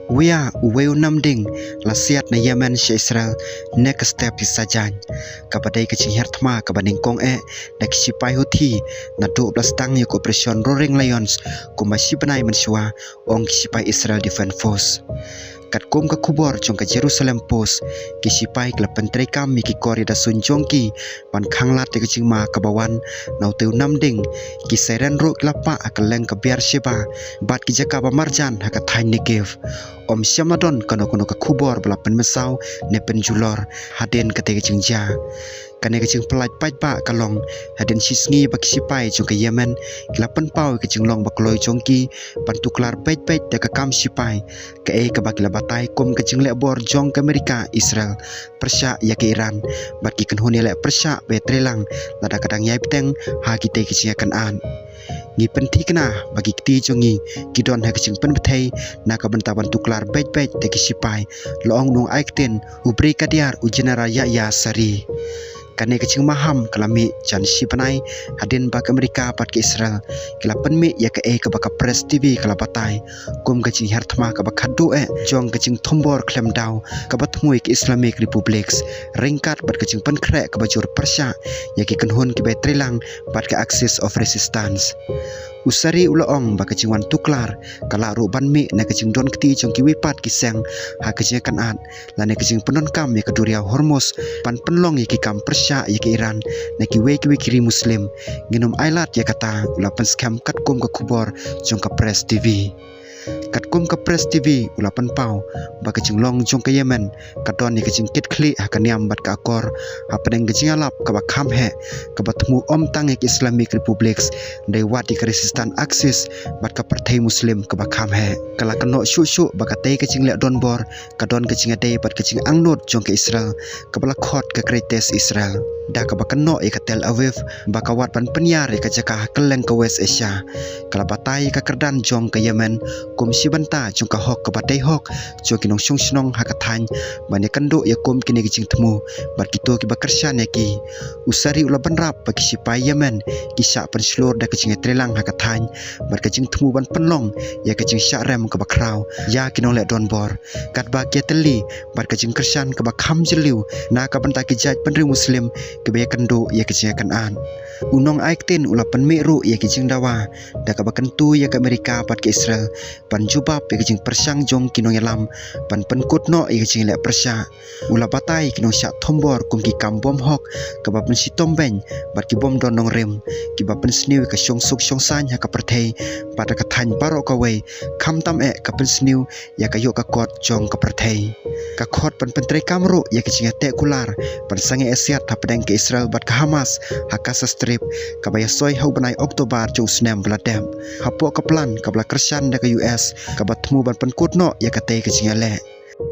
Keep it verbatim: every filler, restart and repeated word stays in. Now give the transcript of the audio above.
Wia uwei u namding la siat na Yemen sha Israel ne ka step i sajan. Kaba dei ka jinghiar thma kaba nyngkong eh na ki sipai Houthi naduh ba la sdang ïa ka operation Roaring Lions kumba shi bnai mynshuwa, ong ki sipai Israel Defense Force. Katkum ka khubor jong ka Jerusalem Post, ki sipai ki la pyntreikam ïa ki kor ïada suiñ jong ki ban khanglad ïa ka jingma kaba wan na utei u namding. Ki siren ruh ki la pah ha ka leng ka Beersheba bad ki jaka ba marjan ha ka thaiñ Negev. Ym shym la don kano kano ka khubor ba la pynmynsaw ne pynjulor hadien katei ka jingjia. Kane ka jingpyllait paidbah ka long hadien shi sngi ba ki sipai jong ka Yemen ki la pynpaw ïa ka jinglong ba kloi jong ki ban tuklar beit beit da ka kam sipai, kaei kaba ki la batai kum ka jingleh bor jong ka Amerika Israel pyrshah ïa ka Iran, bad ki kynhun ïaleh pyrshah ba ïatreilang lada ka dang ïai bteng ha kitei ki jingïakynad. Ngi pynthikna ba ki kti jong ngi ki don ha ka jingpynbthei na ka bynta ban tuklar beit beit da ki sipai, la ong u nongai ktien u Brigadier u General Yahya Saree. Kane ka jingmaham ka la mih jan shi bnai hadien ba ka Amerika bad ka Israel ki la pynmih ïa kaei kaba ka Press T V ka la batai kum ka jinghiar thma kaba khatduh eh jong ka jingthombor khlem daw kaba thmu ïa ka Islamic Republics, ryngkat bad ka jingpynkhreh kaba jur pyrshah ïa ki kynhun kiba ïatreilang bad ka Axis of Resistance. U Saree u la ong ba ka jingwan tuklar ka lah ruh ban mih na ka jingdon kti jong kiwei pat ki seng ha ka jingïakynad lane ka jingpyndonkam ïa ka duriaw Hormuz ban pynlong ïa ki kam pyrshah ïa ka Iran na kiwei kiwei ki ri Muslim. Ngin ym ailad ïa kata, u la pynskhem katkum ka khubor jong ka Press T V. Katkum ka Press T V u la pynpaw ba ka jinglong jong ka Yemen ka don ïa ka jingkitkhlieh ha ka niam bad ka akor hapdeng ka jingïalap kaba kham heh kaba thmu ym tang ïa ka Islamic Republics, dei wat ïa ka Resistance Axis bad ka pyrthei Muslim kaba kham heh. Ka la kynnoh shuh shuh ba katei ka jingleh donbor ka don ka jingïadei bad ka jingangnud jong ka Israel kaba la khot ka Greatest Israel, da kaba kynnoh ïa ka Tel Aviv ba ka wad ban pynïar ïa ka jaka ha kylleng ka West Asia. Ka la batai ïa ka kyrdan jong ka Yemen kum shi bynta jong ka hok kaba dei hok jong ki nongshong shnong ha ka thaiñ ban ïakynduh ïa kum kine ki jingthmu bad kito kiba kyrshan ïa ki. U Saree u la bynrap ba ki sipai Yemen ki shah pynshlur da ka jingïatreilang ha ka thaiñ bad ka jingthmu ban pynlong ïa ka jingshah rem kaba khraw ïa ki nongleh donbor, katba ki ïatylli bad ka jingkyrshan kaba kham jylliew na ka bynta ki jaitbynriew Muslim kiba ïakynduh ïa ka jingïakynad. U nongai ktien u la pynmih ruh ïa ki jingdawa da kaba kyntu ïa ka Amerika bad ka Israel ban jubab ïa ka jingpyrshang jong ki nongïalam ban pynkut noh ïa ka jingleh pyrshah. U la batai ki nongshah thombor kum ki kam bom hok kaba pynshitom beiñ bad ki bym don nongrim, kiba pynsniew ïa ka shongsuk shongsaiñ ha ka pyrthei bad ha ka thaiñ baroh kawei, khamtam eh ka pynsniew ïa ka ïoh ka kot jong ka pyrthei. Ka khot ban pyntreikam ruh ïa ka jingïateh kular ban sangeh ïasiat hapdeng ka Israel bad ka Hamas ha Gaza Strip, kaba ïasoi ha u bnai October jong u snem ba la dep, hapoh ka plan kaba la kyrshan da ka U S kaba thmu ban pynkut noh ïa katei ka jingïaleh.